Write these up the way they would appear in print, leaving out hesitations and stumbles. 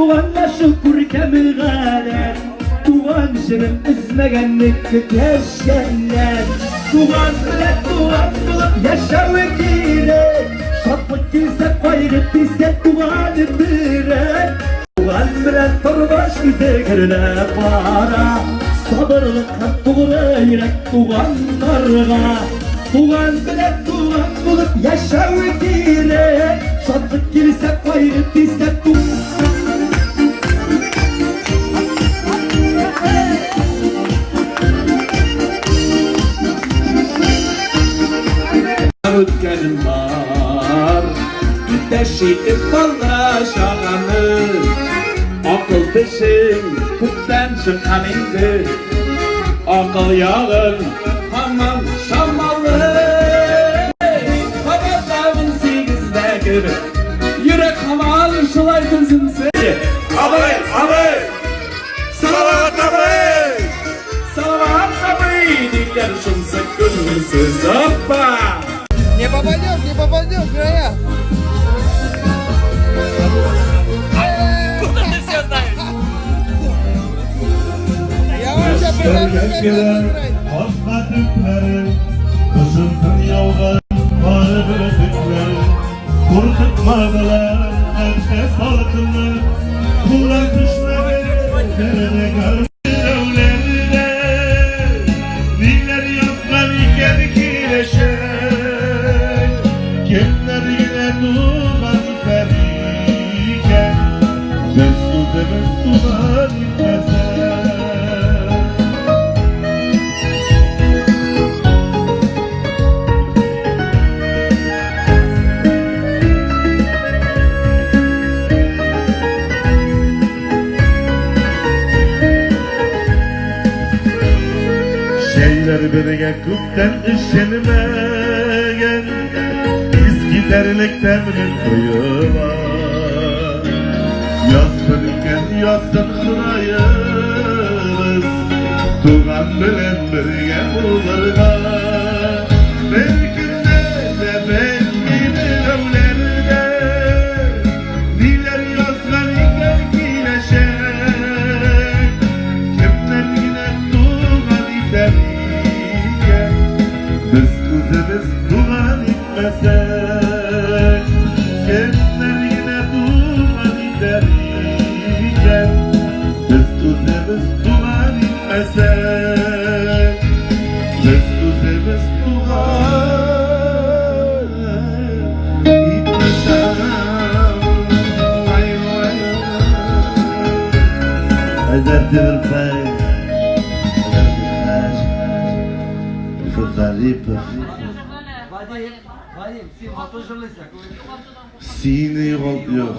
Туганлашу күркәм гадәт, Туган җирен өзмәгәнне көтә җәннәт. Туган белән туган булып яшәве кирәк. Шатлык килсә, кайгы тисә, туган терәк. Туган белән тормыш үзе гөрләп бара. Сабырлык һәм тугры йөрәк туганнарга. Туган белән туган булып яшәве кирәк. Шатлык килсә, кайгы тисә, Үткәнем бар, иптәш итеп бала чаганы. Акыл тешең күптән чыккан инде, акыл ягын һаман чамалы. Кабатлавын сигездә кебек, йөрәк һаман шулай түземсез. Абый, абый! Салават абый! Салават абый, диләр шунсы күңелсез. Опа! Не попадешь, не попадешь, Грая. Откуда ты все знаешь? Я вам сейчас покажу, как надо играть. Кашка төпләре, Кышын яуган кар бөртекләре, Куркытмадылар хәтта салкынны, Куллар төшмәде дәрәгә. Берәүләрдә ниләр язган икән киләчәк, Кемнәр генә туган итәр икән, Без үзебез туган итмәсәк. Чәйләр бергә күптән эчелмәгән, Искитәрлек тәмле тоела. Язсын икән, язсын Ходаебыз, Туган белән бергә булырга. Бер көндә дә белми берәүләр дә, Ниләр язган икән киләчәк, Кемнәр генә туган итәр икән, Без үзебез туган итмәсәк. Кемнәр генә туган итәр икән, Без үзебез туган итмәсәк. Без үзебез туган итмәсәк. Айдар Тимиркаев, Айдар Минһаҗ, Рифат Зарипов. Сине югалт, юк.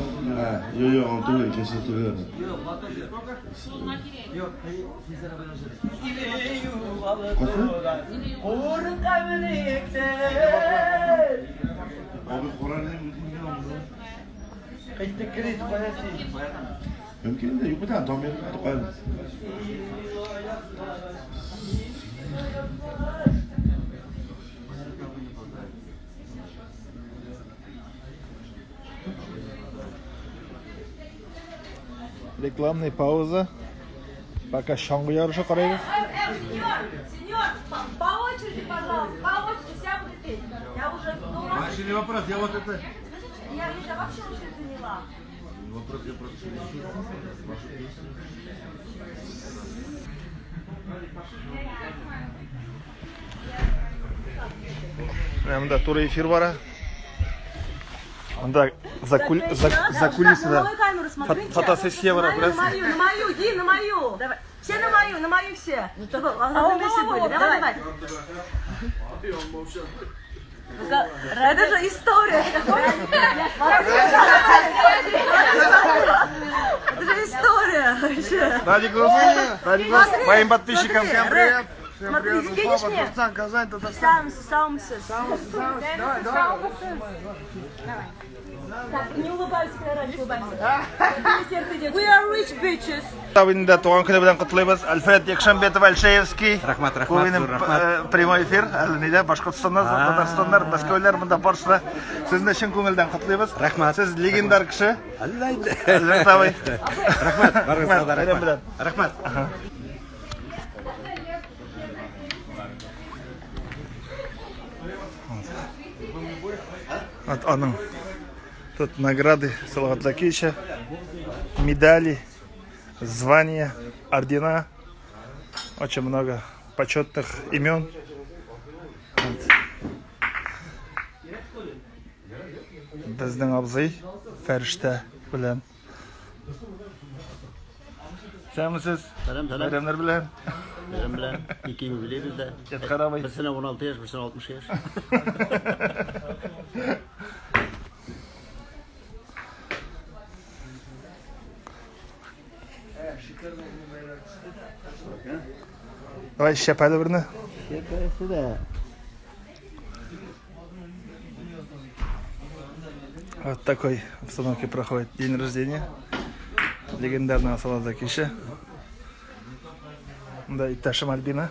Юк, юк, аны түгел, икенче түгел. Кайсы? Абый, кара әле, Мөмкин дә, юк бит, Дамир Тукаев. Рекламная пауза. Пока чаңгы ярышы карыйбыз. Сеньор, сеньор, по очереди, пожалуйста, по очереди, я буду петь. Я уже... Ну, Вообще не вопрос, я вот это... Скажите, я вообще очередь заняла. Вопрос, я просто вашу песню. Менә монда туры эфир бара. Монда за, кули, за, за кулисада На мою камеру смотрите. фотосессия бара, На күрәсең. мою, на мою, Ди, на мою. Давай. Все на мою все. Чтобы а, вместе были. Давай, давай. Это же история. Это же история вообще. Радик Радик моим подписчикам Смотри, всем привет. Смотри, скинешь мне? Казань, Татарстан. Самсы, самсы. Давай, давай. Так, не улыбайся, когда раньше улыбаемся. We are rich bitches. Абыйны да туган көне белән котлыйбыз. Альфред Якшамбетов Альшеевский. Рәхмәт, рәхмәт, Бу минем, зур рәхмәт. Прямой эфир. Әле нидә Башкортстаннан, Татарстаннар, Мәскәүләр монда барысы да. Сезне чын күңелдән котлыйбыз. Рәхмәт. Сез легендар кеше. Әллә инде. Альфред абый. Рәхмәт, барыгызга да Бәйрәм белән. рәхмәт. Рәхмәт. Вот аның тут награды Салават Закича, медали, звания, ордена. Очень много почетных имен. Вот. Безнең абзый фәрештә белән. Исәнмесез? Сәлам, сәлам. Бәйрәмнәр белән. Бәйрәм белән. Ике юбилей бездә. Ядкар абый. Берсенә 16 яшь, берсенә 60 яшь. Давай шәп әле берне. Шәпәсе дә. Вот такой обстановке проходит день рождения легендарного Салавата Закича. Да, иптәшем Альбина.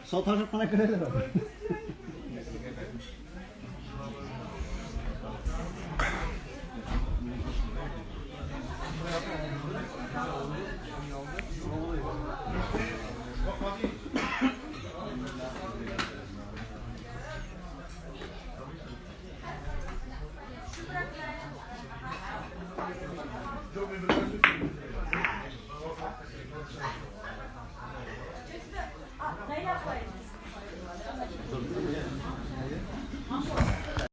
Саташып кына керәләр.